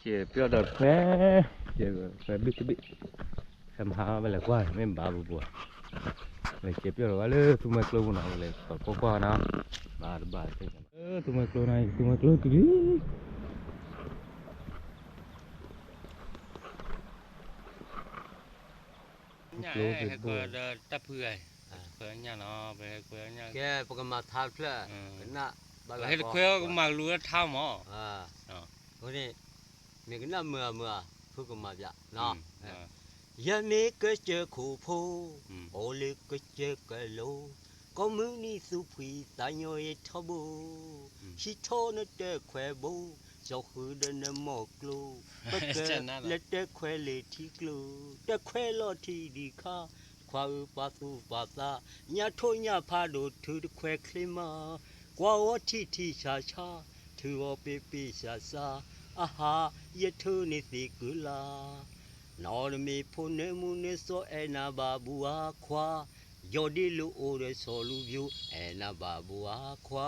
ကဲပျီၢ်ဒီးခွဲ, ကဲခွဲဘ့ၣ်တဘ့ၣ်, ဟဲမၤဟါဝဲလဲၤကွၢ် မ့ၢ်ဘၣ်ပူၤပူၤ, လဲၤကဲပျီၢ်ဒီးဝဲလၢသူမှဲကျိပူၤနီၤ, လဲၤကွၢ်ကွၢ်နီၤ, ဘၣ်တဘၣ်, လၢသူမှဲကျိနီၤ, သူမှဲကျိတုၤလံ. ကျိဒီးတၢ်ဖုဂၤ, ခွဲညၣ်နီၤ, ပဟဲခွဲညၣ်, ကဲပကမၤထါတဖျၢၣ်, ကနၣ်ဘၣ်လၢ ပဟဲတခွဲကမၤကလူၤလၢထါမး, အဃိန့ၣ် မ့ၢ်ကနၣ်မုာ်အမုာ်ဧါ, ဖုကမၤပၠး, ယမ့ၢ်ကစၢၢ်ခိၣ်ဖိ, အိၣ်လၢကစၢၢ်ကလိၤ, ကိးမုၢ်နံၤသူၣ်ဖှံသးညီယထီဘိ, ဟံးထီၣ်နတၢ်ခွဲဘိ, စီၤဃုာ်ဒီးနမိၢ်ကျိ, ပကလၢတၢ်ခွဲလၢထံကျိ, တၢ်ခွဲလီၤထံဒံးခါ, ခွါဧၢပာ်သူၣ်ပာ်သး, ညၣ်ထိၣ်ညၣ်ဖးဒိၣ်ထုတခွဲချ့မး, ကွၢ်အီၤထံထံဆးဆး, ထုအီၤပ့ပ့ဆးဆး, အဟါယထုးန့ၢ်သ့ၣ်ကုလၢ်, နီၢ်တမ့ၢ်ဖိနၢမူနၢစီၤအဲၣ်နၤဘၣ်ဘူအခွါ, ယီၢ်ဒ့လိာ်အိၣ်ဒီးစီၤလူၤဘျိ, အဲၣ်နၤဘၣ်ဘူအခွါ,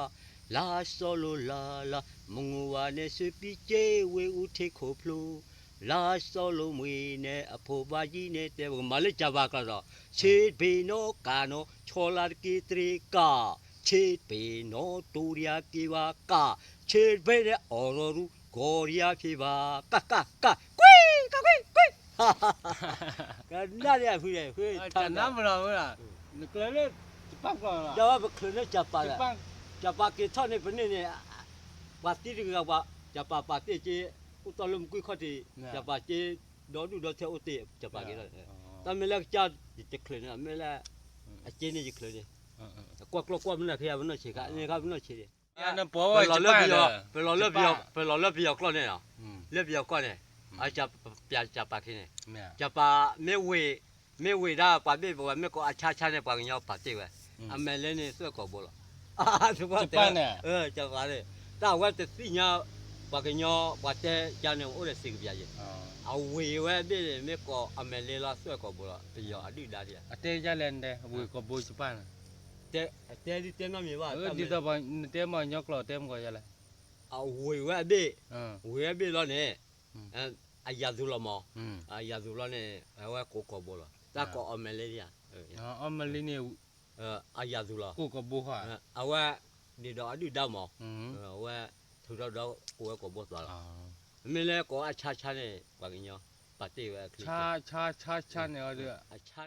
လါစီၤလိာ်လါလါ, မငိၢ်ဝါန့ၣ်စူးပံက့ဝ့ၢ်အူထံခိၣ်ဖျိ, လါစီၤလိာ်မှံၤန့ၣ် အဖိဘါယံၤန့ၣ်တဲ, ပကမၤလၢကၢ်ဘၣ်ကျီၢ်ဒီး, ဆ့တဘ့ၣ်နီၢ်ကၢ်နီၢ် ဆီလါတက့ၢ်တရ့ကၢ်, ဆ့တဘ့ၣ်နီၢ်တိၤဒံးအက့ဘၣ်ကၢ်, ဆ့တဘ့ၣ်န့ၣ် အီၣ်ရီၤရူ ကီၤဒံးအဖံးဘၣ်, ကၢ်ကၢ်ကၢ်, ကွံ, ကၢ်ကွံ, ကွံ, ကနၣ်ဒံးအဖုန့ၣ်, နကျၢၤလၢ, နကျၢၤလၢ, ဒီးပချုးန့ၢ်ကၢ်ပာ်, ကၢ်ပာ်က့ၤထီၣ်န့ၣ် ပန့ၢ်န့ၣ်, ပှၤသံတဂၤပှၤ, ကၢ်ပာ်ပာ်တ့ၢ်က့, အိၣ်တီၢ်လၢမကွံခီၣ်ထံး, ကၢ်ပာ်က့, ဒီဒူၣ်ဒီထၢအိၣ်တ့ၢ်, ကၢ်ပာ်က့ၤထီၣ်, တၢ်မ့ၢ်လၢကစၢ်, ယချုးန့ၢ်, မ့ၢ်လၢ, အက့န့ၣ်ယချုးန့ၢ်, ကွၢ်ကျီၢ်ကွၢ်မနုၤခ့ယၤပနီၢ်ဆံးခါ, န့ၣ်ခါပနီၢ်ဆံးဒံး, ပလီၤလၢပယီၤကျီၢ်န့ၣ်, လၢပယီၤကျီၢ်န့ၣ်, ကၢ်ပာ်ခ့န့ၣ်, ကၢ်ပာ်မ့ၢ်ဝ့ၢ်, မ့ၢ်ဝ့ၢ်ဒၣ်ပှၤဘ့ၣ်ပဝဲ မ့ၢ်ကိးအဆါဆါန့ၣ် ပှၤကညီပာ်တ့ၢ်ဝဲ, အမဲာ်လဲန့ၣ်သွဲၣ်ကိာ်ဘိလီၤ, ကၢ်ပာ်န့ၣ်, ကၢ်ပာ်န့ၣ်, တၢ်အဝဲတသ့ၣ်ညါ, ပှၤကညီပှၤတဲကၢ်န့ၣ် အိၣ်ဒီးစ့ကပျးယဲ, အဝ့ၢ်ဝဲအဘ့ၣ်န့ၣ် မ့ၢ်ကိးအမဲာ်လဲလီၤသွဲၣ်ကိာ်ဘိလီၤ, ပယီၤအဒုၣ်ဒါဒံးဧါ, အတဲဒ်လဲၣ်နတဲ အဝ့ၢ်ကိာ်ဘိကၢ်ပာ်န့ၣ်, တဲဒ်တဲနီတမံၤဘၣ်, ဒ်သိးနတဲမ့ၢ်ကညီကျိာ်တဲမ့ၢ်ကီးယဲလဲၣ်, အဝ့ၢ်ဝဲအဘ့ၣ်, ဝ့ၢ်ဝဲအဘ့ၣ်လီၤန့ၣ်, အယၤသူလီၤမး, အယၤသူလီၤန့ၣ် အဝဲကိးကိာ်ဘိလီၤ, တၢ်ကိးအီၣ်မဲာ်လံဧါ, အီၣ်မဲာ်လံန့ၣ်, အယၤသူလီၤ, ကိးကိာ်ဘိဃီ, အဝဲ, ဒ်ဒီးအဒုၣ်ဒါမး, အဝဲ, ထုးထီၣ်ဒီးကိးဝဲကိာ်ဘိသွါလီၤ, မ့ၢ်လၢကိးအဆါဆါန့ၣ် ပှၤကညီ, ပာ်တ့ၢ်ဝဲအချံ, ဆါဆါဆါန့ၣ်, အဆါ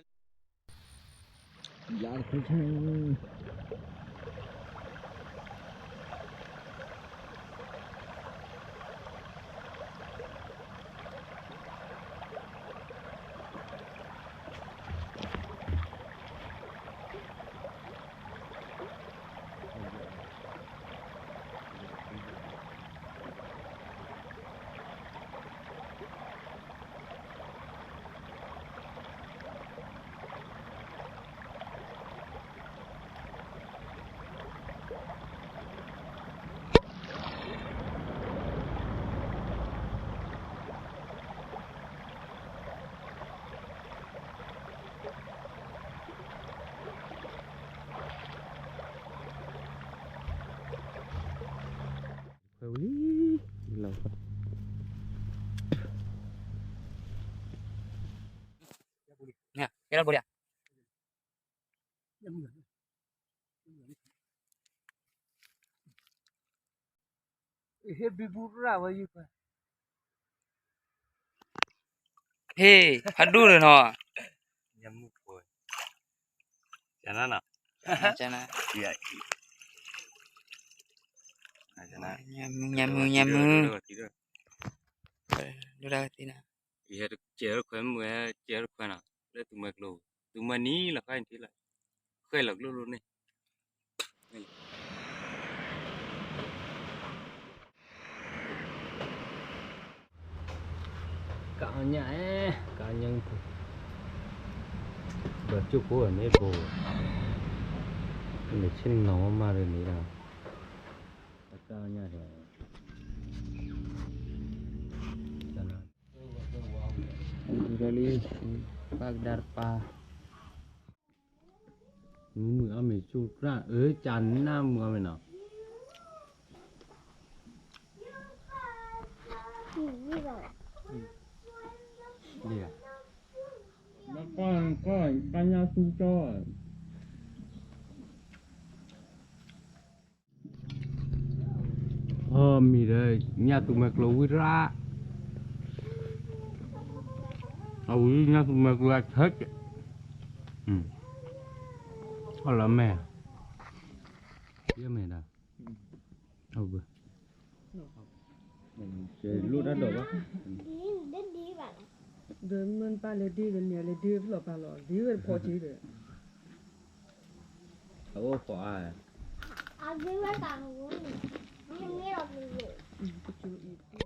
ခွဲဝံၤလံ, လီၤ, ကဲလီၤဘိလံ, ဟ့ၣ်, ဖးဒူၣ်န့ၣ်နီၤ, ညမုၢ်ဖိ, ကနၣ်နီၤ, ကနၣ်, ညမုၢ်, ညမုၢ်, ညမုၢ်, ဒိၣ်ဒၣ်ကသ့နၤ, ယဟဲကဲတခွဲမုၢ်ဝဲ, ကဲတခွဲနီၤ, လၢသူမှဲကျိ, သူမှဲနံၤလီၤခါအံၤထံလီၤ, ဃဲလီၤကျိလိၤန့ၣ် ကးအီၣ်ညၣ်, ကးအီၣ်ညၣ်, ဒီးကၠိဖိန့ၣ်ဘိ, န့ၣ်ဆ့ၣ်နီၤမးမးဒီးန့ၣ်ဒီး, ကးအီၣ်ညၣ်ဒီး, ဒ်လံ, ပၢ်ကဒါတပၢ် မုၢ်အီၣ်မ့ၤကၠိတြၢ်, အၢ ကနၣ်မုၢ်အီၣ်မ့ၤနီၤ, မုၢ်အီၣ်မ့ၤကၠိတြၢ်, လၢကီၢ် ကီၢ်ညၣ်သူကၠီ အီၣ်မ့ၤဒီး ညၣ်သူမဲာ်ကျိၤဝံၤရၣ်, အဝံၤညၣ်သူမဲာ်ကျိၤအဆၢကဲး, အီၣ်လီၤမဲာ်, ယဲမဲာ်ဒီး, အဝဲ, လိၣ်တၢ်ဒိးဘၣ်, ဒီးမ့ၢ်ပၢ်လဲၤဒ့ဒီးန့ၣ် လဲၤဒ့ဖျီၣ်ပၢ်လီၤ ဒ့ဝဲတဖိးက့ဒီး, အအိၣ်ဖီၣ်အါ, အဒ့ဝဲတၢ်, ကၠူအံၤ